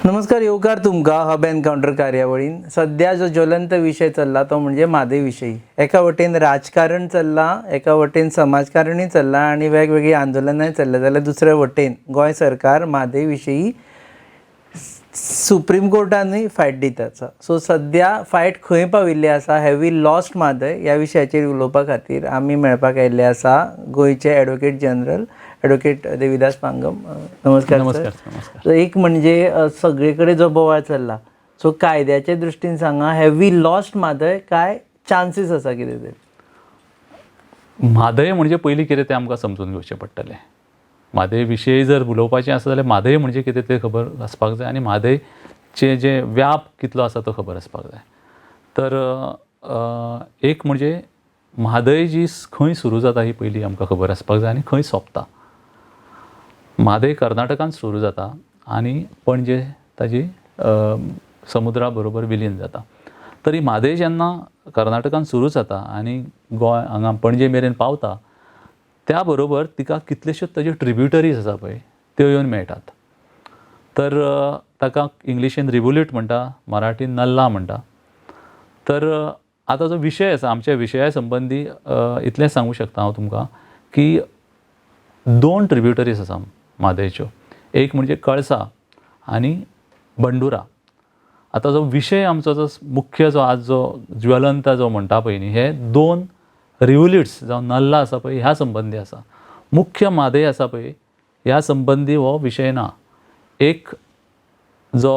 नमस्कार, येवकार तुमकां हब एनकावंटर कार्यावळीन. सद्या जो ज्वलंत विशय चल्ला तो म्हणजे म्हादय विशयी. एका वटेन राजकारण चल्लां, एका वटेन समाजकारणूय चल्लां आनी वेगवेगळीं आंदोलनांय चल्ल्या, जाल्यार दुसरे वटेन गोंय सरकार म्हादय विशयी सुप्रीम कोर्टानूय फायट दित आसा. सो सद्या फायट खंय पाविल्ली आसा, have we lost Mhadei, ह्या विशयाचेर उलोवपा खातीर आमी मेळपाक आयिल्ले आसा गोंयचे advocate general advocate Devidas Pangam. नमस्कार सर. नमस्कार, नमस्कार. तर एक म्हणजे सगळे कडेन जो बोवाळ चल्ला, सो कायद्याच्या दृश्टीन सांगा, have we lost Mhadei, काय चान्सीस आसा कितें तरी? म्हादय म्हणजे पयलीं कितें तें आमकां समजून घेवचें पडटलें. म्हादय विशयी जर उलोवपाचें आसा जाल्यार म्हादय म्हणजे कितें तें खबर आसपाक जाय आनी म्हादयचे जे व्याप कितलो आसा तो खबर आसपाक जाय. तर एक म्हणजे म्हादय जी खंय सुरू जाता ही पयली आमकां खबर आसपाक जाय आनी खंय सोंपता. म्हादय कर्नाटकान सुरू जाता आनी पणजे ताजी समुद्रा बरोबर विलीन जाता. तरी म्हादय जेन्ना कर्नाटकान सुरू जाता आनी गोंय हांगा पणजे मेरेन पावता, त्या बरोबर तिका कितल्योश्योच ताज्यो ट्रिब्युटरीज आसा पळय, त्यो येवन मेळटात. तर ताका इंग्लिशीन रिवोल्यूट म्हणटा, मराठीन नल्ला म्हणटा. तर आतां जो विशय आसा, आमच्या विशया संबंदी इतलेंच सांगूं शकता हांव तुमकां की दोन ट्रिब्युटरीज आसा म्हादयच्यो, एक म्हणजे कळसा आनी बंडुरा. आतां जो विशय आमचो जो मुख्य जो आज जो ज्वलंत जो म्हणटा पळय न्ही, हे दोन रिवोल्युट्स जावं नल्ला आसा पळय ह्या संबंदी आसा. मुख्य म्हादय आसा पळय ह्या संबंदी हो विशय ना. एक जो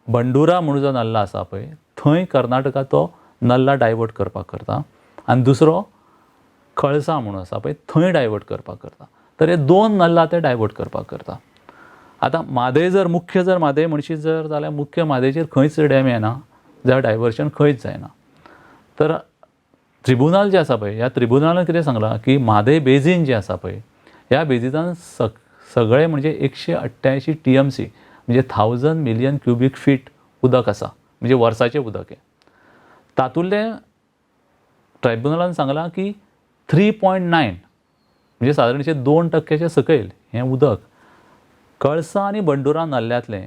बंडुरा म्हणून जो नल्ला आसा पळय, थंय कर्नाटका तो नल्ला डायवर्ट करपाक करता आनी दुसरो कळसा म्हणून आसा पळय थंय डायवर्ट करपाक करता. तर हे दोन नल्ला ते डायवर्ट करपाक करता. आतां म्हादय जर मुख्य जर म्हादय म्हणशीत जर जाल्यार मुख्य म्हादयचेर खंयच डॅम येना जाल्यार डायवर्शन खंयच जायना. तर ट्रिब्युनल जें आसा पळय, ह्या ट्रिब्युनलान कितें सांगलां की म्हादय बेजीन जें आसा पळय, ह्या बेजिनान सगळें म्हणजे 188 TMC म्हणजे 1000 मिलियन क्युबीक फीट उदक आसा, म्हणजे वर्साचें उदक हें. तातूंतलें ट्रायब्युनलान सांगलां की 3.9 म्हणजे सादारणशें 2 टक्क्याच्या सकयल हें उदक कळसा आनी बंडुरा नाल्ल्यांतलें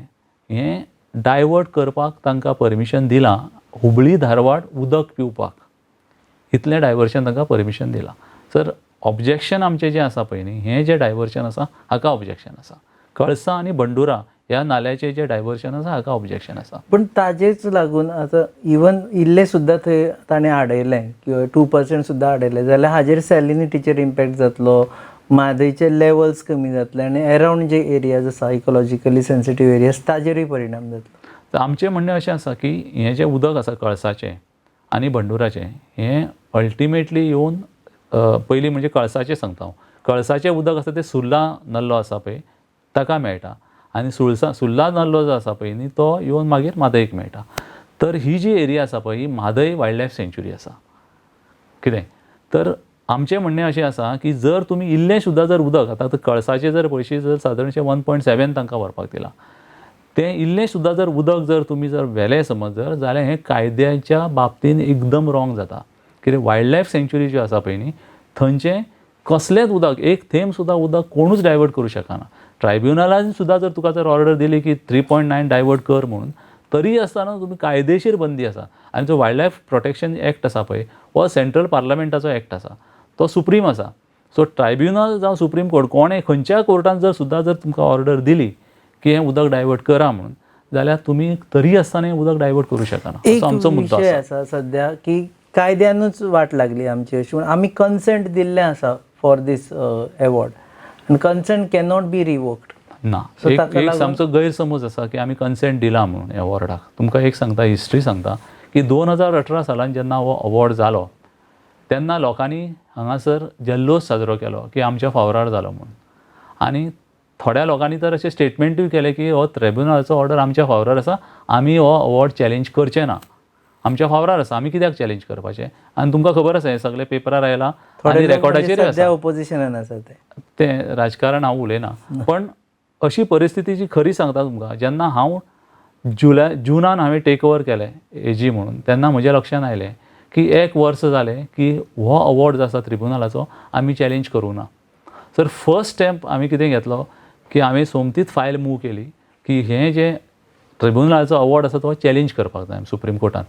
हें डायवर्ट करपाक तांकां परमिशन दिलां, हुबळी धारवाड उदक पिवपाक इतलें डायवर्शन तांकां परमिशन दिलां. सर, ऑब्जेक्शन आमचें जें आसा पळय न्ही, हें जें डायवर्शन आसा हाका ऑब्जेक्शन आसा. कळसा आनी बंडुरा ह्या नाल्याचें जें डायवर्शन आसा हाका ऑब्जेक्शन आसा. पण ताजेच लागून आतां इवन इल्लें सुद्दां थंय ताणें आडयलें किंवा 2% सुद्दां आडयलें जाल्यार हाजेर सॅलिनिटीचेर इम्पॅक्ट जातलो, म्हादयचे लेवल्स कमी जातले आनी अरावंड जे एरियाज आसा, इकोलॉजिकली सेन्सिटीव एरियाज, ताजेरूय परिणाम जातलो. तर आमचें म्हणणें अशें आसा की हें जें उदक आसा कळसाचें आनी बंडुराचें, हें अल्टिमेटली येवन पयलीं म्हणजे कळसाचें सांगता हांव. कळसाचें उदक आसा तें सुर्ला नल्लो आसा पळय ताका मेळटा आनी सुर्ला नल्लो जो आसा पळय न्ही, तो येवन मागीर म्हादयक मेळटा. तर ही जी एरिया आसा पळय ही म्हादय वायल्ड लायफ सँच्युरी आसा कितें. तर आमचें म्हणणें अशें आसा की जर तुमी इल्लें सुद्दां जर उदक आतां कळसाचें जर पळयशी जर सादारणशें 1.7 तांकां व्हरपाक दिलां, तें इल्लें सुद्दां जर उदक जर तुमी जर व्हेलें समज जर जाल्यार हें कायद्याच्या बाबतीन एकदम रॉंग जाता. कित्याक वायल्ड लायफ सँच्युरी ज्यो आसा पळय न्ही, थंयचें कसलेंच उदक, एक थेंब सुद्दां उदक कोणूच डायवर्ट करूं शकना. ट्रायब्युनलान सुद्दां जर तुका जर ऑर्डर दिली की 3.9 डायवर्ट कर म्हणून, तरी आसतना तुमी कायदेशीर बंदी आसा. आनी जो वायल्ड लायफ प्रोटेक्शन एक्ट आसा पळय, हो सेंट्रल पार्लमेंटाचो एक्ट आसा, तो सुप्रीम आसा. सो ट्रायब्युनल जावं सुप्रीम कोर्ट, कोणें खंयच्याय कोर्टान जर सुद्दां जर तुमकां ऑर्डर दिली की हें उदक डायवर्ट करा म्हणून, जाल्यार तुमी तरी आसतना हें उदक डायवर्ट करूं शकना, एक असो आमचो मुद्दो विशय आसा. आसा सद्या की कायद्यानूच वाट लागली आमची अशी म्हूण आमी कन्सेंट दिल्लें आसा फॉर दीस एवॉर्ड आनी कन्सेंट कॅनॉट बी रिवोक्ड. ना. So एक ताका एक लागून- आमचो गैरसमज आसा की आमी कन्सेंट दिला म्हणून एवॉर्डाक. तुमकां एक सांगता, हिस्ट्री सांगता की 2018 सालान जेन्ना हो अवॉर्ड जालो तेन्ना लोकांनी हांगासर जल्लोश साजरो केलो की आमच्या फावरार जालो म्हणून आनी थोड्या लोकांनी तर अशें स्टेटमेंटूय केलें की हो ट्रिब्युनलाचो ऑर्डर आमच्या फावरार आसा, आमी हो अवॉर्ड चॅलेंज करचे ना, आमच्या फावरार आसा, आमी कित्याक चॅलेंज करपाचें. आनी तुमकां खबर आसा, हें सगळें पेपरार आयलां थोडे आनी लोक म्हणजे रेकॉर्डाचेरूय आसा. सद्या ओपोजिशनान आसा ते. तें राजकारण हांव उलयना, पण अशी परिस्थिती जी खरी सांगता तुमकां, जेन्ना हांव जुलय जुनान हांवें टेक ओवर केलें एजी म्हणून, तेन्ना म्हज्या लक्षांत आयलें की एक वर्स जालें की हो अवॉर्ड जो आसा ट्रिब्युनलाचो आमी चॅलेंज करूंक ना. सर, फर्स्ट स्टेप आमी कितें घेतलो की हांवें सोमतीच फायल मूव केली की हें जें ट्रिब्युनलाचो अवॉर्ड आसा तो चॅलेंज करपाक जाय सुप्रीम कोर्टान.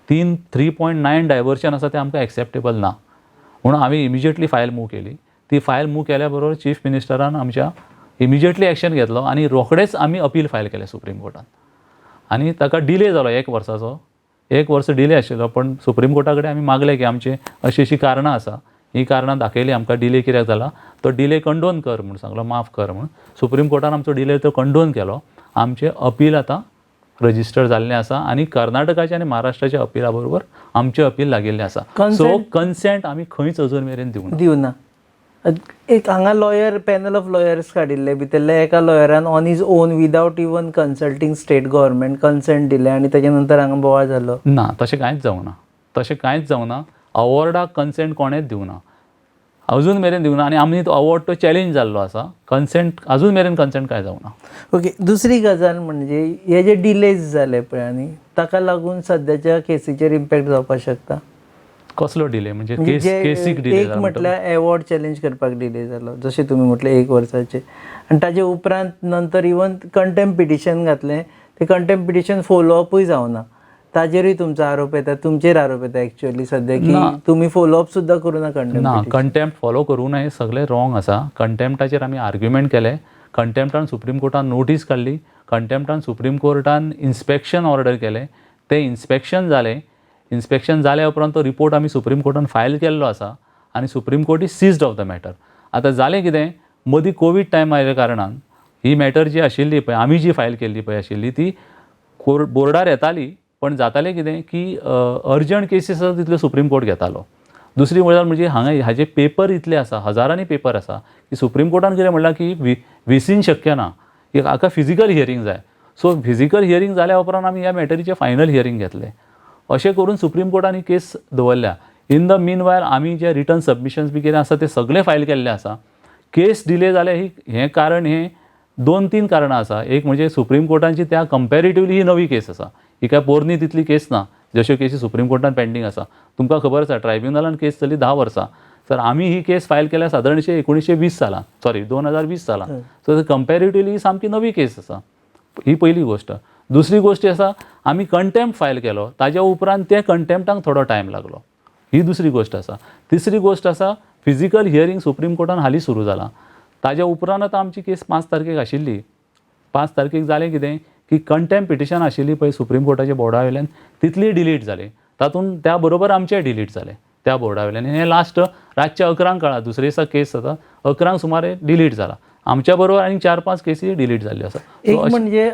तीन 3.9 डायवर्शन आसा तें आमकां एक्सेप्टेबल ना म्हणून आमी इमिजिएटली फायल मूव केली. ती फायल मूव केल्या बरोबर चीफ मिनिस्टरान आमच्या इमिजिएटली एक्शन घेतलो आनी रोखडेच आमी अपील फायल केलें सुप्रीम कोर्टान. आनी ताका डिले जालो एक वर्साचो, एक वर्स डिले आशिल्लो. पण सुप्रीम कोर्टा कडेन आमी मागलें की आमची अशी अशी कारणां आसा, ही कारणां दाखयली आमकां डिले कित्याक जाला, तो डिले कंडोन कर म्हूण सांगलो, माफ कर म्हूण. सुप्रीम कोर्टान आमचो डिले तो कंडोन केलो. आमचें अपील आतां रजिस्टर जाल्लें आसा आनी कर्नाटकाच्या आनी महाराष्ट्राच्या अपिला बरोबर आमचें अपील लागिल्लें आसा. सो कन्सेंट आमी खंयच अजून मेरेन दिवना. दिवना. एक हांगा लॉयर, पॅनल ऑफ लॉयर्स काडिल्ले, भितरल्या एका लॉयरान on his own, without even consulting state government, consent दिलें आनी तेच्या नंतर हांगा बोवाळ जालो. ना, तशें कांयच जावना, तशें कांयच जावना. अवॉर्डाक कन्सेंट कोणेच दिवना, अजून मेरेन दिवना. आनी आमी तो अवॉर्ड तो चॅलेंज जाल्लो आसा. कन्सेंट अजून मेरेन कन्सेंट कांय जावना. ओके, दुसरी गजाल म्हणजे हे जे डिलेज जाले पळय आनी ताका लागून सद्याच्या केसीचेर इम्पॅक्ट जावपाक शकता. कसलो डिले म्हणजे? म्हणजे केस जे केसीक डिले एक जाला? म्हटल्यार एवॉर्ड चॅलेंज करपाक डिले जालो, जशें तुमी म्हटलें एक वर्साचें, आनी ताजे उपरांत नंतर इवन कंटेम्प पिटिशन घातलें, तें कंटेम्प पिटिशन फॉलोअपूय जावना, ताजेरूय तुमचो आरोप येता, तुमचेर आरोप येता एक्चुअली सद्या की तुमी फॉलोअप सुद्दां करूं ना कंटेम्प. ना, कंटेम्प्ट फॉलो करूं ना हें सगळें रॉंग आसा. कंटेम्प्टाचेर आमी आर्ग्युमेंट केले. कंटेम्प्टान सुप्रीम कोर्टान नोटीस काडली. कंटेम्प्टान सुप्रीम कोर्टान इन्स्पेक्शन ऑर्डर केलें. तें इन्स्पेक्शन जालें. इन्स्पेक्शन जाल्या उपरांत तो रिपोर्ट आमी सुप्रीम कोर्टान फायल केल्लो आसा आनी Supreme Court is seized of the matter. आतां जालें कितें, मदीं कोवीड टायम आयिल्ल्या कारणान ही मॅटर जी आशिल्ली पळय, आमी जी फायल केल्ली पळय आशिल्ली, ती कोर्ट बोर्डार येताली. पण जातालें कितें की अर्जंट केसीस आसा तितल्यो सुप्रीम कोर्ट घेतालो. दुसरी गजाल म्हणजे हांगा हाजे पेपर इतले आसा, हजारांनी पेपर आसा की सुप्रीम कोर्टान कितें म्हणलां की विसीन शक्य ना की हाका फिजिकल हियरींग जाय. सो फिजिकल हियरींग जाल्या उपरांत आमी ह्या मॅटरीचें फायनल हियरींग घेतलें. अशें करून सुप्रीम कोर्टान ही केस दवरल्या. इन the mean वायल आमी जे रिटर्न सबमिशन्स बी कितें आसा ते सगळे फायल केल्ले आसा. केस डिले जाले ही हें कारण, हें दोन तीन कारणां आसा. एक म्हणजे सुप्रीम कोर्टाची त्या कंपेरेटिवली ही नवी केस आसा. ही काय पोरनी तितली केस ना जश्यो केसी सुप्रीम कोर्टान पेंडींग आसा. तुमकां खबर आसा, ट्रायब्युनलान केस चल्ली 10 वर्सां. तर आमी ही केस फायल केल्या सादारणशे 1920 सालान, सॉरी, 2020 सालान. सो कंपेरेटिवली ही सामकी नवी केस आसा. ही पयली गोश्ट. दुसरी गोश्ट आसा, आमी कंटेम्प्ट फायल केलो ताज्या उपरांत ते कंटेम्प्टाक थोडो टायम लागलो. ही दुसरी गोश्ट आसा. तिसरी गोश्ट आसा, फिजिकल हियरींग सुप्रीम कोर्टान हालीं सुरू जालां. ताज्या उपरांत आतां आमची केस 5 तारखेक आशिल्ली. 5 तारखेक जालें कितें की कंटेम्प्ट पिटिशन आशिल्ली पळय सुप्रीम कोर्टाच्या बोर्डा वयल्यान, तितली डिलीट जाली. तातूंत त्या बरोबर आमचें डिलीट जालें त्या बोर्डा वयल्यान. हें लास्ट रातचें 11ंक कळ्ळां. दुसरे दिसा केस जाता, 11ंक सुमारे डिलीट जाला. आमच्या बरोबर आनी चार पांच केसी डिलीट जाल्ल्यो आसा. एक म्हणजे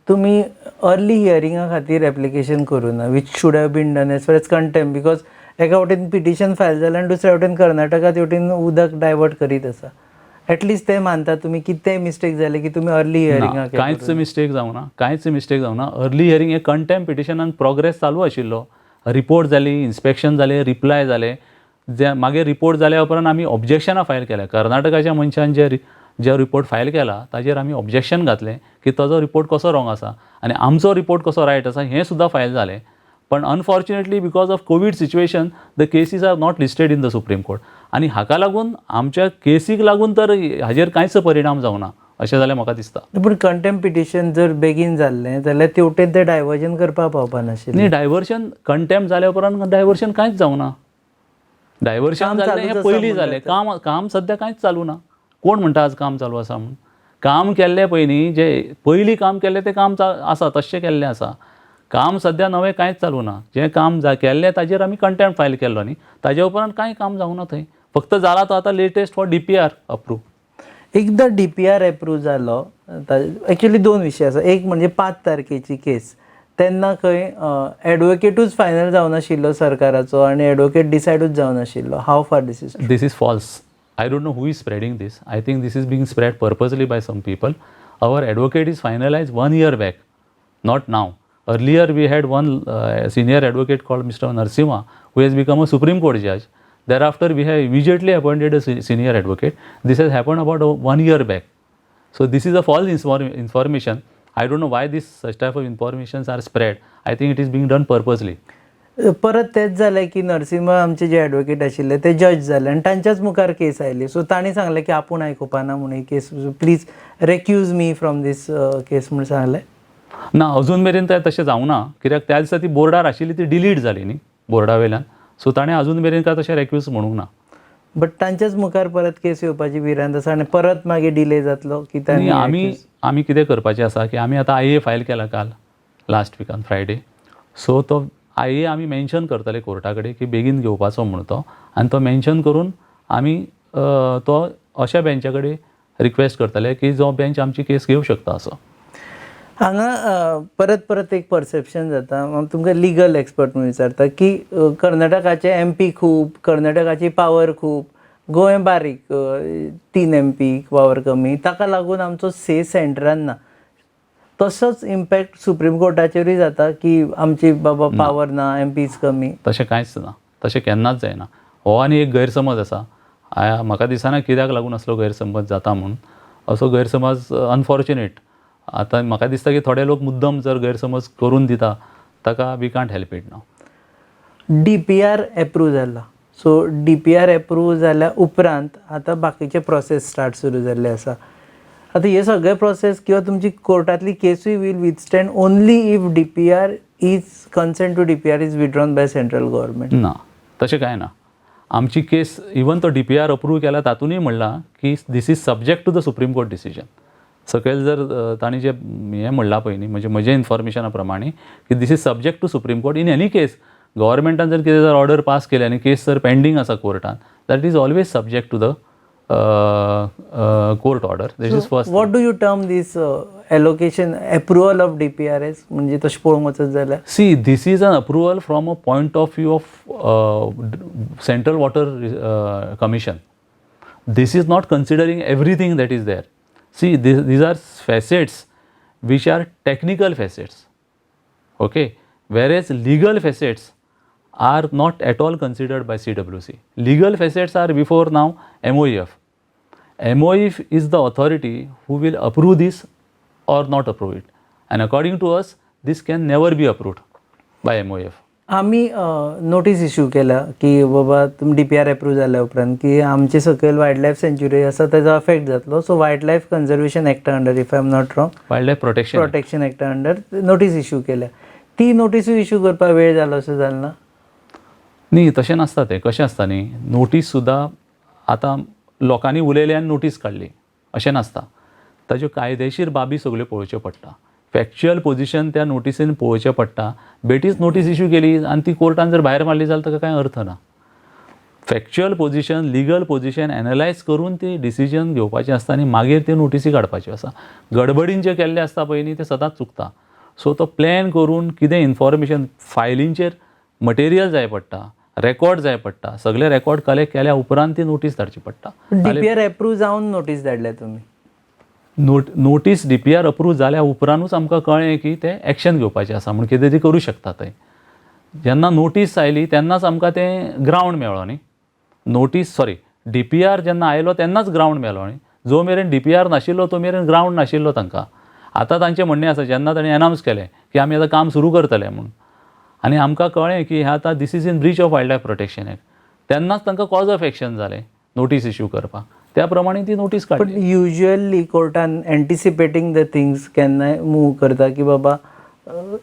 तुमी अर्ली हियरिंगा खातीर एप्लिकेशन करूं ना, which should have been done as far as contempt, because एका वटेन पिटिशन फायल जालें आनी दुसऱ्या वटेन कर्नाटका तेवटेन उदक डायवर्ट करीत आसा. एटलिस्ट ते मानता तुमी की ते मिस्टेक जाले की तुमी अर्ली हियरिंगाक कांयच मिस्टेक जावना, कांयच मिस्टेक जावना. अर्ली हियरींग हे कंटेम्प्ट पिटिशनान प्रोग्रेस चालू आशिल्लो. रिपोर्ट जाली, इन्स्पेक्शन जालें, रिप्लाय जाले. जे मागीर रिपोर्ट जाल्या उपरांत आमी ऑब्जेक्शनां फायल केल्या. कर्नाटकाच्या मनशान जे रिपोर्ट फायल केला ताजेर आमी ऑब्जेक्शन घातलें की ताजो रिपोर्ट कसो रॉंग आसा आनी आमचो रिपोर्ट कसो रायट आसा, हें सुद्दां फायल जालें. पण unfortunately, because of Covid situation, the cases are not listed in the Supreme Court. आनी हाका लागून, आमच्या केसीक लागून तर हाजेर कांयच परिणाम जावना अशें जाल्यार म्हाका दिसता. पूण कंटेम्प्ट पिटिशन जर बेगीन जाल्लें जाल्यार तेवटेन ते डायवर्जन करपाक पावपा नाशिल्लें. न्ही, डायवर्शन कंटेम्प्ट जाल्या उपरांत डायवर्शन कांयच जावना. डायवर्शन काम जाल्लें चालूच हें आसा पयलीं म्हणून. जालें काम. काम सद्या कांयच चालू ना. कोण म्हणटा आज काम चालू आसा म्हूण? काम केल्लें पळय न्ही, जे पयलीं काम केल्लें तें काम आसा, तशें केल्लें आसा. काम सद्या नवें कांयच चालू ना. जें काम केल्लें ताजेर आमी कंटेम्प्ट फायल केल्लो न्ही, ताजे उपरांत कांय काम जावना थंय. फक्त जाला तो आतां latest for DPR approve. एकदां डीपीआर एप्रूव जालो, एक्चुअली दोन विशय आसा. एक म्हणजे 5 तारखेची केस, तेन्ना खंय एडवोकेटूच फायनल जावनाशिल्लो सरकाराचो आनी advocate डिसायडूच जावनाशिल्लो. How far this is? This is false. I don't know who is spreading this. I think this is being spread purposely by some people. Our advocate is finalized one year back, not now. Earlier, we had one senior advocate called Mr. Narsimha, who has become a Supreme Court judge. Thereafter, we have immediately appointed a senior advocate. This has happened about one year back. So, this is a false information. I don't know why this such type of informations are spread. I think it is being done purposely. परत तेच जालें की नरसिंह आमचे जे advocate आशिल्ले ते जज जाले आनी तांच्याच मुखार केस आयली. सो तांणी सांगलें की आपूण आयकुपाना म्हूण ही case, please recuse me from this case म्हूण सांगलें. ना, अजून मेरेन तें तशें जावंक ना, कित्याक त्या दिसा ती बोर्डार आशिल्ली, ती डिलीट जाली न्ही बोर्डा वयल्यान. सो ताणें अजून मेरेन काय तशें रेक्यूज म्हणूंक ना. बट तांच्याच मुखार परत केस येवपाची भिरांत आसा आनी परत मागीर डिले जातलो की न्ही, तांणी आमी आमी कितें करपाचें आसा की आमी आतां आय ए फायल केला काल लास्ट विकान फ्रायडे. सो तो आय ए आमी मेन्शन करतले कोर्टा कडेन की बेगीन घेवपाचो म्हूण तो, आनी तो मेन्शन करून आमी तो अशा बेंचा कडेन रिक्वेस्ट करतले की जो बेंच आमची केस घेवंक शकता असो. हांगा परत परत एक परसेप्शन जाता, हांव तुमकां लिगल एक्सपर्ट म्हणून विचारता की कर्नाटकाचे एमपी खूब, कर्नाटकाची पावर खूब, गोंय बारीक, 3 एमपी, पावर कमी, ताका लागून आमचो से सेंटरान ना. तसोच इम्पॅक्ट सुप्रीम कोर्टाचेरूय जाता की आमची बाबा पावर ना, एमपीज कमी? तशें कांयच ना, तशें केन्नाच जायना. हो आनी एक गैरसमज आसा. म्हाका दिसना कित्याक लागून असलो गैरसमज जाता म्हूण. असो गैरसमज अनफॉर्चुनेट आतां म्हाका दिसता की थोडे लोक मुद्दम जर गैरसमज करून दिता, ताका we can't help it now. DPR approve जाला, सो डीपीआर एप्रूव जाल्या उपरांत आतां बाकीचे प्रोसेस स्टार्ट सुरू जाल्ले आसा. आतां हे सगळे प्रोसेस किंवा तुमची कोर्टांतली केसूय will withstand only if DPR is consent to DPR is withdrawn by central government. ना, तशें कांय ना. आमची केस इवन तो डीपीआर अप्रूव केला तातूंतय म्हणलां की this is subject to the Supreme Court decision. सकयल जर तांणी जें हें म्हणलां पळय न्ही, म्हणजे म्हज्या इन्फॉर्मेशना प्रमाणे की this is subject to Supreme Court. In any case गव्हर्मेंटान जर कितें जर ऑर्डर पास केली आनी केस जर पेंडींग आसा कोर्टान, that is always subject to the court order. This is first. What do you term this allocation, approval of DPRs, म्हणजे तशें पळोवंक वचत जाल्यार? See, this is an approval from a point of view of Central Water Commission. This is not considering everything that is there. See, these are facets which are technical facets. Okay, whereas legal facets are not at all considered by CWC. Legal facets are before now MOEF. MOEF is the authority who will approve this or not approve it. And according to us, this can never be approved by MOEF. आमी notice issue केल्या की बाबा तुमी DPR approve जाल्या उपरांत की आमचे सकयल वायल्ड लायफ सँच्युरी आसा, तेजो अफेक्ट जातलो. सो वायल्ड लायफ कन्जर्वेशन एक्टा under, if I am not wrong, wild life protection protection एक्टा under notice issue केल्या. ती नोटीसूय इश्यू करपाक वेळ जालो असो जालें ना? न्ही, तशें नासता तें. कशें आसता न्ही, नोटीस सुद्दां आतां लोकांनी उलयलें आनी नोटीस काडली अशें नासता. ताज्यो कायदेशीर बाबी सगल्यो पळोवच्यो पडटा, फॅक्च्युअल पोजिशन त्या नोटिसीन पळोवचें पडटा. बेठीच नोटीस इश्यू केली आनी ती कोर्टान जर भायर मारली जाल्यार ताका कांय अर्थ ना. Factual position, legal position analyse करून ती डिसिजन घेवपाचें आसता आनी मागीर त्यो नोटिसी काडपाच्यो आसा. गडबडीन जें केल्लें आसता पळय न्ही, तें सदांच चुकता. सो तो प्लॅन करून कितें इन्फॉर्मेशन फायलींचेर मटेरियल जाय पडटा, रेकॉर्ड जाय पडटा, सगळे रेकॉर्ड कलेक्ट केल्या उपरांत ती नोटीस धाडची पडटा. डीपीआर एप्रूव जावन नोटीस धाडल्या तुमी? नोटीस डीपीआर अप्रूव जाल्या उपरांतूच आमकां कळ्ळें की तें एक्शन घेवपाचें आसा म्हूण, कितें तरी करूं शकता थंय. जेन्ना नोटीस आयली तेन्नाच आमकां तें ग्रावंड मेळ्ळो न्ही. नोटीस, सॉरी, डीपीआर जेन्ना आयलो तेन्नाच ग्रावंड मेळ्ळो न्ही. जो मेरेन डीपीआर नाशिल्लो तो मेरेन ग्रावंड नाशिल्लो तांकां. आतां तांचें म्हणणें आसा, जेन्ना तांणी एनावन्स केलें की आमी आतां काम सुरू करतले म्हूण आनी आमकां कळ्ळें की हें आतां this is in breach of Wild Life Protection Act, तेन्नाच तांकां कॉज ऑफ एक्शन जालें नोटीस इश्यू करपाक. त्या प्रमाणे ती नोटीस पण काडली. युजली कोर्टान एंटिसिपेटींग the things केन्नाय मूव करता की बाबा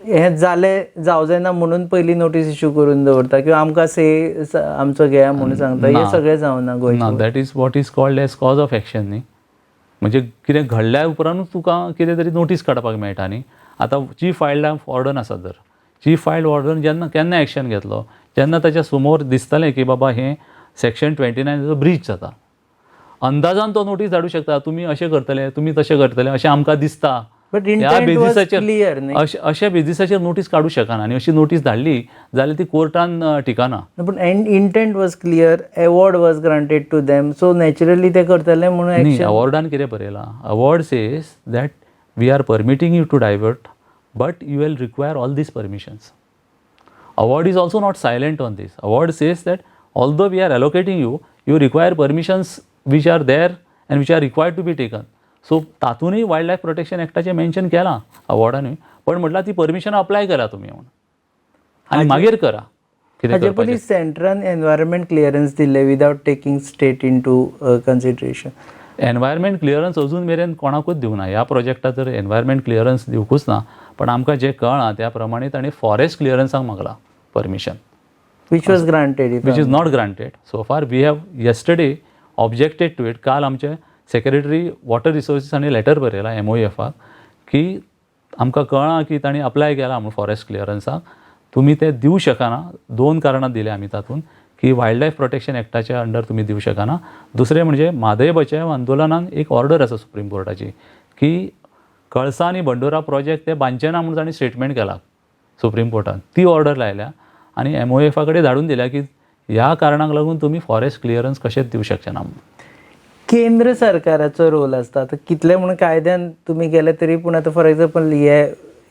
हें जालें जावं जायना म्हणून पयलीं नोटीस इश्यू करून दवरता किंवा आमकां से आमचो घेया म्हणून सांगता. हें सगळें जावना गोंयचें. ना, that is what is called as cause of action न्ही. म्हणजे कितें घडल्या उपरांतूच तुका कितें तरी नोटीस काडपाक मेळटा न्ही. आतां चीफ वायल्ड लायफ वॉर्डन आसा, जर चीफ वायल्ड वॉर्डन जेन्ना केन्ना एक्शन घेतलो, जेन्ना ताच्या समोर दिसतलें की बाबा हें सेक्शन 29चो ब्रीच जाता. अंदाजान तो नोटीस धाडूं शकता, तुमी अशें करतले, तुमी तशें करतले अशें आमकां दिसता. बट ह्या इंटेंट वॉज बेजिसाचेर क्लियर न्ही? अशे अशा बेजिसाचेर नोटीस काडूं शकना आनी अशी नोटीस धाडली जाल्यार ती कोर्टान टिकना. पूण intent was clear, award was granted to them, so naturally ते करतले म्हणून न्ही, एक्शन. अवॉर्डान कितें बरयलां? Award says that we are permitting you to divert, but you will require all these permissions. Award is also not silent on this. Award says that although we are allocating you, you require permissions which are there and which are required to be taken. So तातूनय wild life protection एक्टाचें mention केलां अवॉर्डानूय, पण म्हटल्यार ती permission apply करा तुमी म्हणून आनी मागीर करा कितें हाजे करपाचें. पयलीं सेंट्रान एनवायरमेंट क्लियरन्स दिल्लें without taking state into consideration? Environment clearance अजून मेरेन कोणाकूच दिवना. ह्या प्रोजेक्टा तर एनवायरमेंट क्लियरन्स दिवकूच ना. पण आमकां जें कळ्ळां त्या प्रमाणे तांणी forest क्लियरन्साक मागलां permission, which was granted. Which is not granted. So far we have yesterday objected to it. काल आमचे सेक्रेटरी वॉटर रिसोर्सीस हांणी लेटर बरयलां एम ओ एफाक की आमकां कळ्ळां की तांणी अप्लाय केलां म्हूण फॉरेस्ट क्लियरन्साक, तुमी तें दिवं शकना. दोन कारणां दिल्या आमी तातूंत की वायल्ड लायफ प्रोटेक्शन एक्टाच्या अंडर तुमी दिवं शकना. दुसरें म्हणजे म्हादय बचाव आंदोलनान एक ऑर्डर आसा सुप्रीम कोर्टाची की कळसा आनी बंडोरा प्रोजेक्ट ते बांदचे ना म्हूण तांणी स्टेटमेंट केलां सुप्रीम कोर्टान. ती ऑर्डर लायल्या आनी एम ओ एफा कडेन धाडून दिल्या की ह्या कारणाक लागून तुमी फॉरेस्ट क्लियरन्स कशेंच दिवं शकचे ना म्हणून. केंद्र सरकाराचो रोल आसता. आतां कितले म्हणून कायद्यान तुमी गेले तरी पूण आतां फॉर एग्जाम्पल हे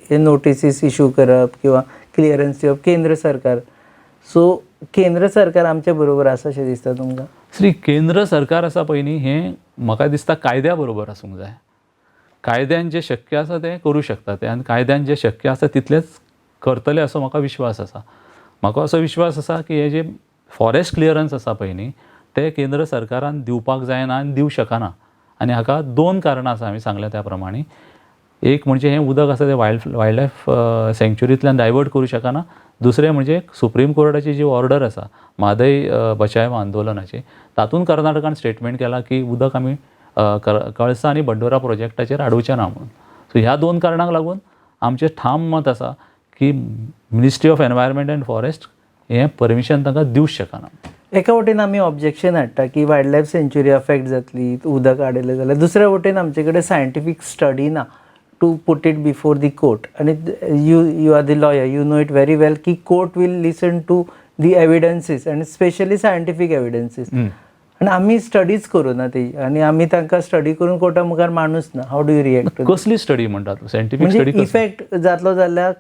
हे नोटिसीस इशू करप किंवा क्लियरन्स दिवप केंद्र सरकार, सो केंद्र सरकार आमच्या बरोबर आसा अशें दिसता तुमकां? श्री, केंद्र सरकार आसा पळय न्ही, हें म्हाका दिसता कायद्या बरोबर आसूंक जाय. कायद्यान जें शक्य आसा तें करूं शकता ते आनी कायद्यान जें शक्य आसा तितलेंच करतले असो म्हाका विश्वास आसा. म्हाका असो विश्वास आसा की हे जे फॉरेस्ट क्लियरन्स आसा पळय न्ही, तें केंद्र सरकारान दिवपाक जायना आनी दिवं शकना. आनी हाका दोन कारणां आसा हांवें सांगल्या त्या प्रमाणे. एक म्हणजे हें उदक आसा तें वायल्ड लायफ सँक्चुरींतल्यान डायवर्ट करूं शकना. दुसरें म्हणजे सुप्रीम कोर्टाची जी ऑर्डर आसा म्हादय बचाव आंदोलनाची, तातूंत कर्नाटकान स्टेटमेंट केलां की उदक आमी कळसा आनी बंडोरा प्रोजेक्टाचेर आडोवचें ना म्हणून. सो ह्या दोन कारणांक लागून आमचें ठाम मत आसा की Ministry of Environment and Forest हें परमिशन तांकां दिवंक शकना. एका वटेन आमी ऑब्जेक्शन हाडटा की वायल्ड लायफ सँच्युरी अफेक्ट जातली उदक आडयलें जाल्यार, दुसऱ्या वटेन आमचे कडेन सायंटिफीक स्टडी ना to put it before the court. आनी you are the lawyer, you know it very well की court will listen to the evidences आनी स्पेशली सायंटिफीक एविडन्सीस. आनी आमी स्टडीज करूं ना ती आनी आमी तांकां स्टडी करून कोर्टा मुखार मांडूच ना. How do you react? कसली स्टडी म्हणटात? सायंटिफीक म्हणजे स्टडी? इफेक्ट जातलो जाल्यार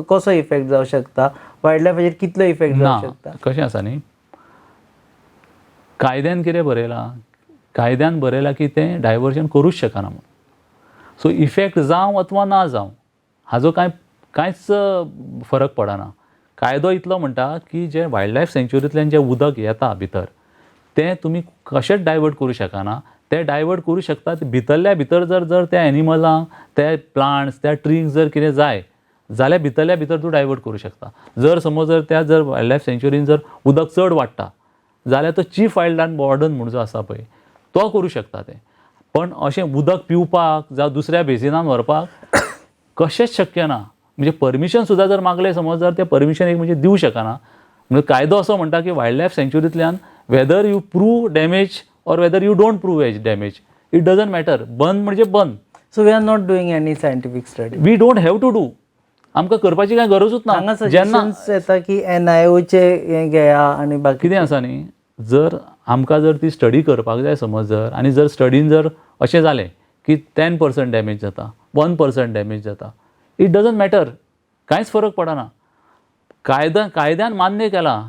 कसो इफेक्ट जावं शकता, वायल्ड लायफाचेर कितलो इफेक्ट ना. जावं शकता? कशें आसा न्ही, कायद्यान कितें बरयलां? कायद्यान बरयलां की तें डायवर्जन करूंच शकना म्हणून. सो इफेक्ट जावं अथवा ना जावं हाजो कांय कांयच फरक पडना. कायदो इतलो म्हणटा की जें वायल्ड लायफ सँच्युरींतल्यान जें उदक येता भितर, तें तुमी कशेंच डायवर्ट करूं शकना. तें डायवर्ट करूं शकतात भितरल्या भितर जर जर त्या एनिमलांक, त्या प्लांट्स, त्या ट्रींक जर कितें जाय जाल्यार भितरल्या भितर तूं डायवर्ट करूं शकता. जर समज जर त्या जर वायल्ड लायफ सँच्युरीन जर उदक चड वाडटा जाल्यार तो चीफ वायल्ड लायफ वॉर्डन म्हूण जो आसा पळय तो करूं शकता तें. पण अशें उदक पिवपाक जावं दुसऱ्या बेजिनान व्हरपाक कशेंच शक्य ना. म्हणजे परमिशन सुद्दां जर मागलें समज जर तें परमिशन एक म्हणजे दिवं शकना. म्हणजे कायदो असो म्हणटा की वायल्ड लायफ सँच्युरींतल्यान whether you prove damage or whether you don't prove as damage, it doesn't matter. बंद म्हणजे बंद. So we are not doing any scientific study? We don't have to do. आमकां करपाची कांय गरजूच हांगा ना. जेन्ना सजेशन्स येता की एनआयओचे हें घेया आनी बाकी. कितें आसा न्ही, जर आमकां जर ती स्टडी करपाक जाय समज जर आनी जर स्टडीन जर अशें जालें की 10% डॅमेज जाता, 1% डॅमेज जाता, it doesn't matter. कांयच फरक पडना. कायद्यान मान्य केलां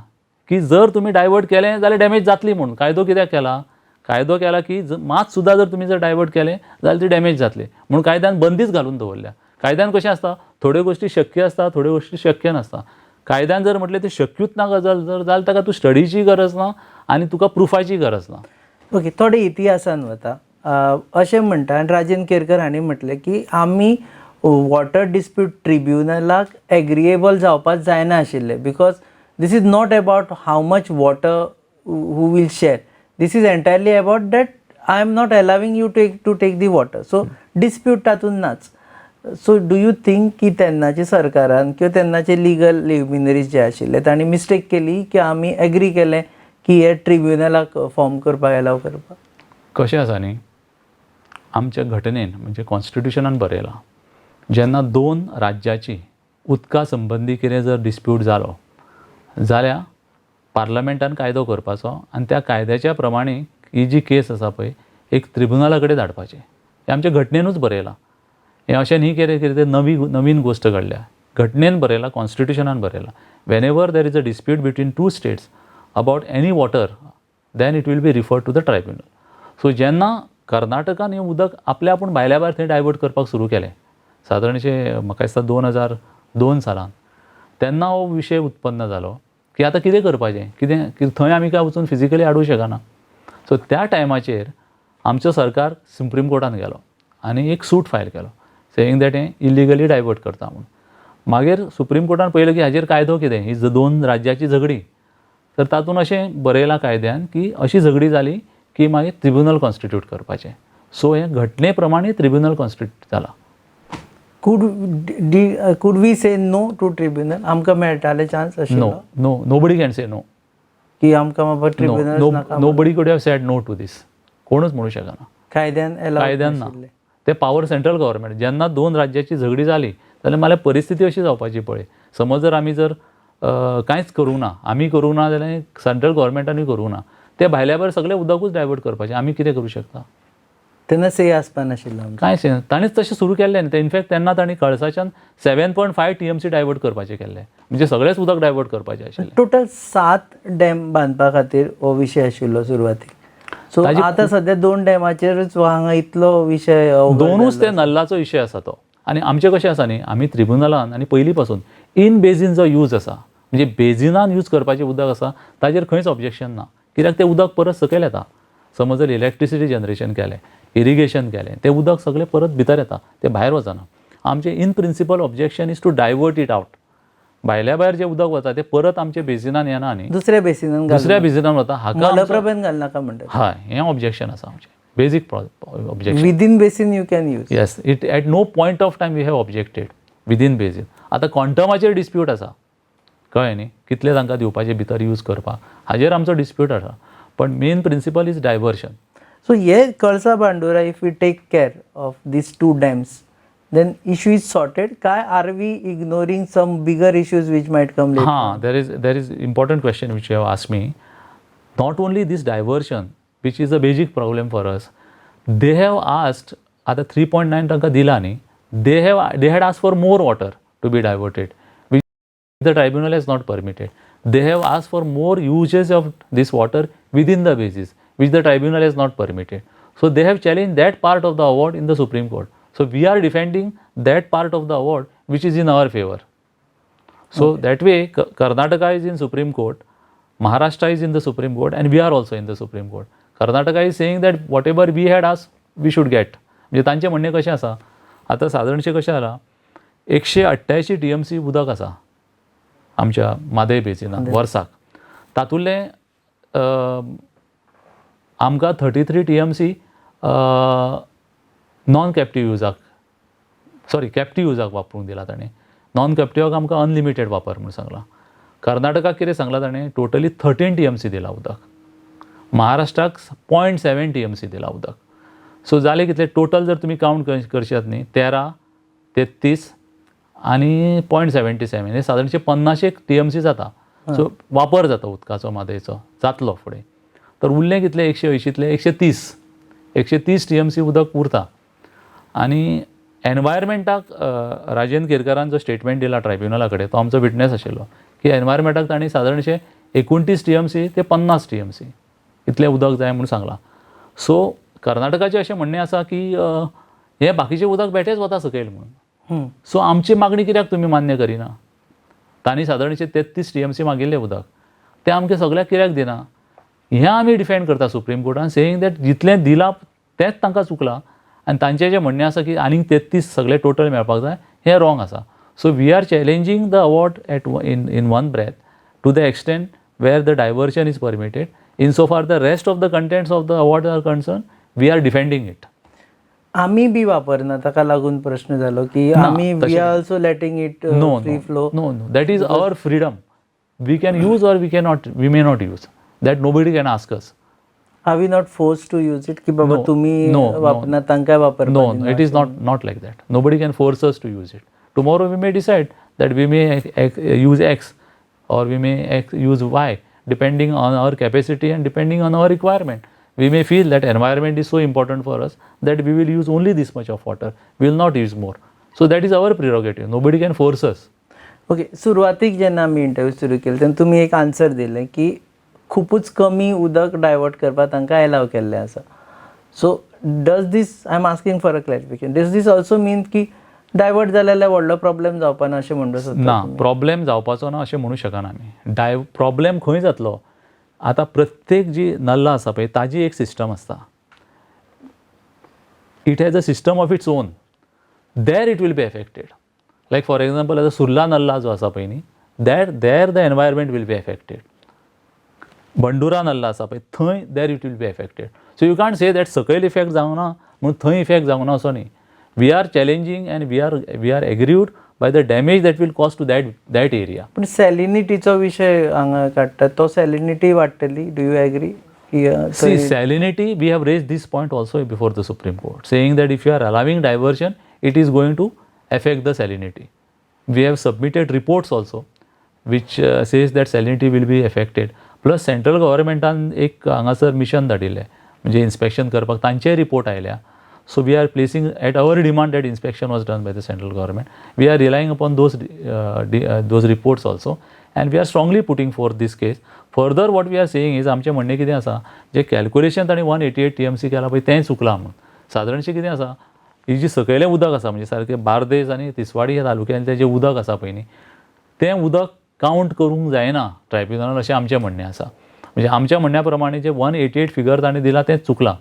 की जर तुमी डायवर्ट केलें जाल्यार डॅमेज जातली म्हूण. कायदो कित्याक केला? कायदो केला की मात सुद्दां जर तुमी जर डायवर्ट केलें जाल्यार ती डॅमेज जातली म्हणून कायद्यान बंदीच घालून दवरल्या. कायद्यान कशें आसता, थोड्यो गोश्टी शक्य आसता, थोड्यो गोश्टी शक्य नासता. कायद्यान जर म्हटलें तें शक्यूच ना गजाल जर जाल्यार ताका तूं स्टडीची गरज ना आनी तुका प्रुफाची गरज ना. ओके, थोडे इतिहासान वता. अशें म्हणटा आनी राजेंद्र केरकर हांणी म्हटलें की आमी वॉटर डिस्प्यूट ट्रिब्युनलाक एग्रीएबल जावपाक जायना आशिल्लें, because this is not about how much water who will share, this is entirely about that I am not allowing you to take the water. So dispute तातूंत नाच. सो do you think की तेन्नाचे सरकारान किंवा तेन्नाचे legal ल्युमिनरीज जे आशिल्ले तांणी mistake केली की आमी एग्री केलें की हे ट्रिब्युनलाक फॉर्म करपाक, एलाव करपाक? कशें आसा न्ही, आमच्या घटनेन म्हणजे कॉन्स्टिट्युशनान बरयलां, जेन्ना दोन राज्याची उदका संबंदी कितें जर डिस्प्यूट जालो जाल्यार पार्लमेंटान कायदो करपाचो आनी त्या कायद्याच्या प्रमाणे ही जी केस आसा पळय एक त्रिबुनाला कडेन धाडपाची. हें आमच्या घटनेनूच बरयलां. हें अशें न्ही कितें कितें तें नवी नवीन गोश्ट घडल्या. घटनेन बरयलां, कॉन्स्टिट्युशनान बरयलां, whenever there is a dispute between two states about any water, then it will be referred to the tribunal. So जेन्ना कर्नाटकान हें उदक आपल्या आपूण भायल्या भायर थंय डायवर्ट करपाक सुरू केलें, सादारणशें म्हाका दिसता 2002 सालान, तेन्ना हो विशय उत्पन्न जालो की आतां कितें करपाचें, कितें थंय आमी काय वचून फिजिकली हाडूंक शकना. सो त्या टायमाचेर आमचो सरकार सुप्रीम कोर्टान गेलो आनी एक सूट फायल केलो. सेईंग that हें इलिगली डायवर्ट करता म्हूण. मागीर सुप्रीम कोर्टान पळयलें की हाजेर कायदो कितें, ही दोन राज्याची झगडी, तर तातूंत अशें बरयलां कायद्यान की अशी झगडी जाली की मागीर ट्रिब्युनल कॉन्स्टिट्यूट करपाचें. सो हें घटने प्रमाणे ट्रिब्युनल कॉन्स्टिट्यूट जाला. Could we say no to tribunal? आमकां मेळटाले चान्स नो. आशिल्लो? No, nobody can say no. की आमकां बाबा ट्रिब्युनल नाका? Nobody could have said no to this. कोणूच म्हणू शकना. कायद्यान एलाव कायद्यान ना ते पावर सेंट्रल गव्हर्मेंट. जेन्ना दोन राज्याची झगडी जाली जाल्यार मागीर परिस्थिती अशी जावपाची पळय, समज जर आमी जर कांयच करूंक ना, आमी करूंक ना जाल्यार सेंट्रल गव्हर्मेंटानूय करूंक ना, ते भायल्या भायर सगळें उदकूच डायवर्ट करपाचें, आमी कितें करूं शकता? तेन्ना से आसपा नाशिल्लो आमकां. कांयच हें ताणेंच तशें सुरू केल्लें न्ही. ते इनफॅक्ट तेन्ना तांणी कळसाच्यान 7.5 TMC divert करपाचें केल्लें, म्हणजे सगळेंच उदक डायवर्ट करपाचें आशिल्लें. टोटल सात डॅम बांदपा खातीर हो विशय आशिल्लो सुरवातीक. सो आतां सद्या दोन डॅमाचेरूच हांगा इतलो विशय अवघड. दोनूच ते नल्लाचो विशय आसा तो. आनी आमचें कशें आसा न्ही, आमी ट्रिब्युनलान आनी पयलीं पासून इन बेजीन जो यूज आसा, म्हणजे बेजिनान यूज करपाचें उदक आसा, ताजेर खंयच ऑब्जेक्शन ना, कित्याक तें उदक परत सकयल येता. समज जर इलेक्ट्रिसिटी जनरेशन केलें, इरिगेशन केलें, तें उदक सगळें परत भितर येता, तें भायर वचना. आमचें in principle objection is to divert it out. भायल्या भायर जें उदक वता तें परत आमच्या बेजिनान येना न्ही. दुसऱ्या बेसिनान. दुसऱ्या बेजिनान वता, हाका मलप्रभेन घालनाका म्हणटात. हय, हें ऑब्जेक्शन आसा आमचें, basic objection. Within basin you can use. Yes, it at no point of time we have objected within basin. आतां क्वॉन्टमाचेर डिस्प्यूट आसा, कळ्ळें न्ही, कितले तांकां दिवपाचे भितर यूज करपाक, हाजेर आमचो डिस्प्यूट आसा, पण main principle is diversion. So हे Kalasa Bhandura, if we take care of these two dams, then issue is sorted काय are we ignoring some bigger issues which might come? हां, there is important question which you have asked me. Not only this diversion, which is a basic problem for us, they have asked, आतां 3.9 तांकां दिला न्ही, they had asked for more water to be diverted, which the tribunal has not permitted. They have asked for more uses of this water within the basin, which the tribunal has not permitted. So they have challenged that part of the award in the Supreme Court. So we are defending that part of the award which is in our favor. So that way, Karnataka is in Supreme Court, Maharashtra is in the Supreme Court, and we are also in the Supreme Court. Karnataka is saying that whatever we had asked, we should get. म्हणजे तांचें म्हणणें कशें आसा, आतां सादारणशें कशें जालां, 188 TMC उदक आसा आमच्या म्हादय बेसिनान वर्साक. तातूंतलें आमकां 33 TMC non captive युजाक, सॉरी, कॅप्टीव युजाक वापरूंक दिला ताणें. नॉन कॅप्टिवाक आमकां अनलिमिटेड वापर म्हूण सांगलां. कर्नाटकाक कितें सांगलां ताणें, टोटली 13 TMC दिला उदक, महाराष्ट्राक 0.7 TMC दिला उदक. सो जाले कितले टोटल जर तुमी कावंट करशात न्ही, 13, 33 आनी 0.77, हे सादारणशे 50 एक TMC जाता. सो वापर जाता उदकाचो म्हादयचो जातलो फुडें. तर उरलें कितलें 180तलें? 130, 130 TMC उदक उरता. आनी एनवायरमेंटाक राजेंद्र केरकारान जो स्टेटमेंट दिला ट्रायब्युनला कडेन, तो आमचो विटनेस आशिल्लो, की एनवायरमेंटाक तांणी सादारणशे 29 TMC ते 50 TMC इतलें उदक जाय म्हूण सांगलां. सो कर्नाटकाचें अशें म्हणणें आसा की हें बाकीचें उदक बेठेंच वता सकयल म्हणून. सो आमची मागणी कित्याक तुमी मान्य करिना? तांणी सादारणशे 33 TMC मागिल्लें उदक, तें आमकां सगळ्याक कित्याक दिना? हें आमी डिफेंड करता सुप्रीम कोर्टान, सेईंग that जितलें दिलां तेंच तांकां चुकलां आनी तांचें जें म्हणणें आसा की आनीक 33 सगळें टोटल मेळपाक जाय, हें रॉंग आसा. So we are challenging the award at in one breath to the extent where the diversion is permitted. In so far the rest of the contents of the award are concerned, we are defending it. आमी बी वापरना, ताका लागून प्रश्न जालो की ना, आमी we तशें are also letting it no. Free no, flow. No, that is our freedom. We can use or we cannot, we may not use that. Nobody can ask us. Are we not forced to use it की बाबा No, तुम्ही no. वापरना, तांकां वापरपाक No, it is not like that. Nobody can force us to use it. Tomorrow we may decide that we may use X or we may use Y, depending on our capacity and depending on our requirement. We may feel that environment is so important for us that we will use only this much of water. We will not use more. So that is our prerogative. Nobody can force us. Okay, सुरवातीक जेन्ना आमी interview सुरू केली तेन्ना तुमी एक answer दिलें की खुपूच कमी उदक डायवर्ट करपाक तांकां एलाव केल्लें आसा. So does this, I am asking for a clarification, does this also mean की डायवर्ट जालें जाल्यार व्हडलो प्रॉब्लेम जावपा ना अशें म्हणपाक सोदता? ना, प्रॉब्लेम जावपाचो ना अशें म्हणू शकना आमी. डाय प्रॉब्लेम खंय जातलो? आतां प्रत्येक जी नल्ला आसा पळय, ताजी एक सिस्टम आसता. It has a system of its own. There it will be affected. Like for example, आतां सुर्ला नल्ला जो आसा पळय न्ही, there the environment will be affected. Bandura nullah आसा पळय थंय there it will be affected. So you can't say that सकयल effect जावंक ना म्हणून थंय इफेक्ट जावंक ना असो न्ही. We are challenging and we are aggrieved by the damage that will cause to that area. पण सॅलिनिटीचो विशय हांगा काडटा, तो सॅलिनिटी वाडटली, do you agree की See, salinity, we have raised this point also before the Supreme Court, saying that if you are allowing diversion, it is going to affect the salinity. We have submitted reports also, which says that salinity will be affected. Plus, central governmentan एक हांगासर mission धाडिल्लें, म्हणजे inspection करपाक, तांचेय report आयल्या. So we are placing at our demand that inspection was done by the central government. We are relying upon those reports also and we are strongly putting forth this case. Further, what we are saying is, आमचें म्हणणें कितें आसा, जें calculation तांणी 188 TMC केलां पळय तें चुकलां म्हणून. सादारणशें कितें आसा, ही जी सकयलें उदक आसा, म्हणजे सारकें बार्देस आनी तिसवाडी ह्या तालुक्यांतलें जें उदक आसा पळय न्ही, तें उदक कावंट करूंक जायना ट्रायब्युनलान अशें आमचें म्हणणें आसा. म्हणजे आमच्या म्हणण्या प्रमाणे जे 188 फिगर तांणी दिलां तें चुकलां.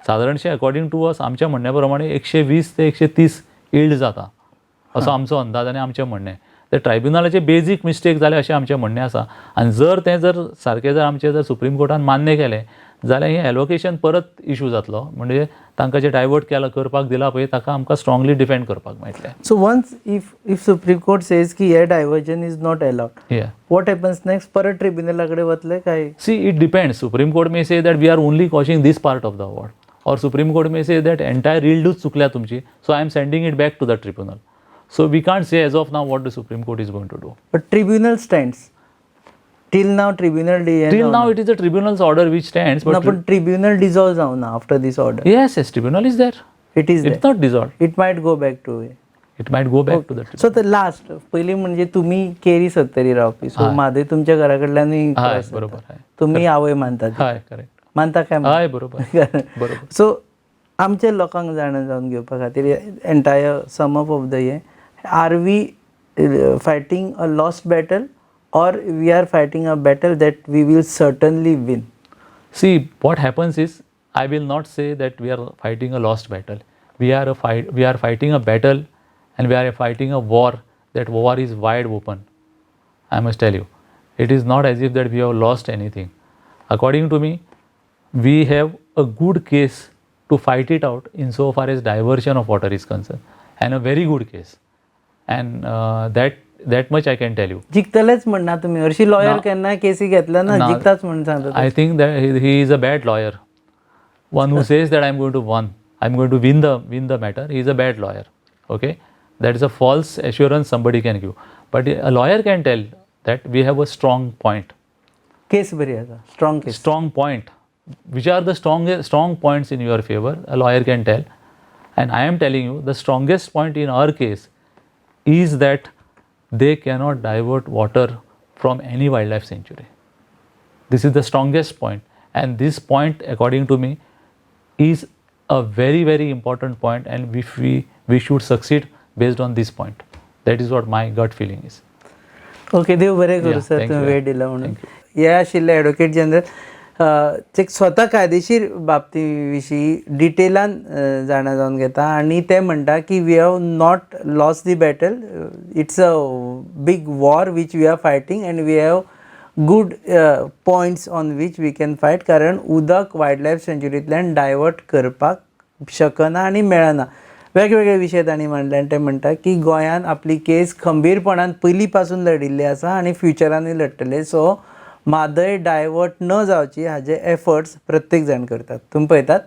सादारणशें अकॉर्डिंग टू अस, आमच्या म्हणण्या प्रमाणे 120 ते 130 यील्ड जाता असो आमचो अंदाज आनी आमचें म्हणणें. ते ट्रायब्युनलाचे बेजीक मिस्टेक जालें अशें आमचें म्हणणें आसा. आनी जर तें जर सारकें जर आमचें जर सुप्रीम कोर्टान मान्य केलें जाल्यार हें एलोकेशन परत इशू जातलो, म्हणजे तांकां जें डायवर्ट केलां करपाक दिलां पळय ताका आमकां स्ट्रांगली डिफेंड करपाक मेळटलें. So once if Supreme Court says की हे diversion is not allowed, what happens next? परत ट्रिब्युनला कडेन वतले काय? See, it depends. Supreme Court may say that we are only quashing this part of the award, or Supreme Court may say that entire yieldूच चुकल्या तुमची, so I am sending it back to the tribunal. So we can't say as of now what the Supreme Court is going to do. But tribunal stands till now, tribunal Till now, it is the tribunal's order which stands. But पण tribunal dissolve जावना after this order? Yes, tribunal is there. It is It's not dissolved. It might go back to It might go back to the tribunal. So the last, पयलीं म्हणजे तुमी केरी सत्तरी रावपी, so Mhadei तुमच्या घरा कडल्यानूय हय cross जाता. बरोबर हय. तुमी आवय मानतात? हय, करेक्ट. मानता काय? हय, बरोबर बरोबर. सो आमच्या लोकांक जाणा जावन घेवपा खातीर, entire sum up of the hey, are we fighting a lost battle or we are fighting a battle that we will certainly win? See, what happens is, I will not say that we are fighting a lost battle. We are fighting a battle, and we are fighting a war. That war is wide open. I must tell you, it is not as if that we have lost anything. According to me, we have a good case to fight it out in so far as diversion of water is concerned, and a very good case. And that much I can tell you. जिखतलेच म्हणना तुमी? हरशीं lawyer केन्नाय केसी घेतल्या ना जिखताच म्हणून सांगता. I think that he is a bad lawyer. One who says that I'm going to win the matter, he is a bad lawyer. Okay, that is a false assurance somebody can give. But a lawyer can tell that we have a strong point. केस बरी आसा, strong case. Strong point. Which are the strong points in your favor? A lawyer can tell. And I am telling you, the strongest point in our case is that they cannot divert water from any wildlife sanctuary. This is the strongest point, and this point, according to me, is a very very important point, and if we should succeed based on this point. That is what my gut feeling is. Okay, देव बरें करूं Yeah, sir, thank तुवें you. वेळ दिला म्हणून. हे आशिल्ले advocate general, ते स्वता कायदेशीर बाबती विशीं डिटेलान जाणा जावन घेता आनी ते म्हणटा की we have not lost the battle. It's a big war which we are fighting and we have good points on which we can fight, कारण उदक वायल्ड लायफ सँच्युरींतल्यान डायवर्ट करपाक शकना आनी मेळना. वेगवेगळे विशय तांणी मांडले आनी ते म्हणटा की गोंयान आपली केस खंबीरपणान पयलीं पासून लडिल्ली आसा आनी फ्युचरानूय लडटले. सो म्हादय डायवर्ट न जावची हाजे एफर्ट्स प्रत्येक जाण करतात. तुमी पळयतात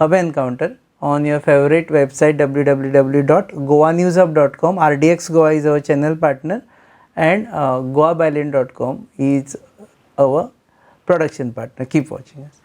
Hub Encounter on your favourite website www.goanewshub.com. RDX Goa is our channel partner and goabyline.com is our production partner. Keep watching us.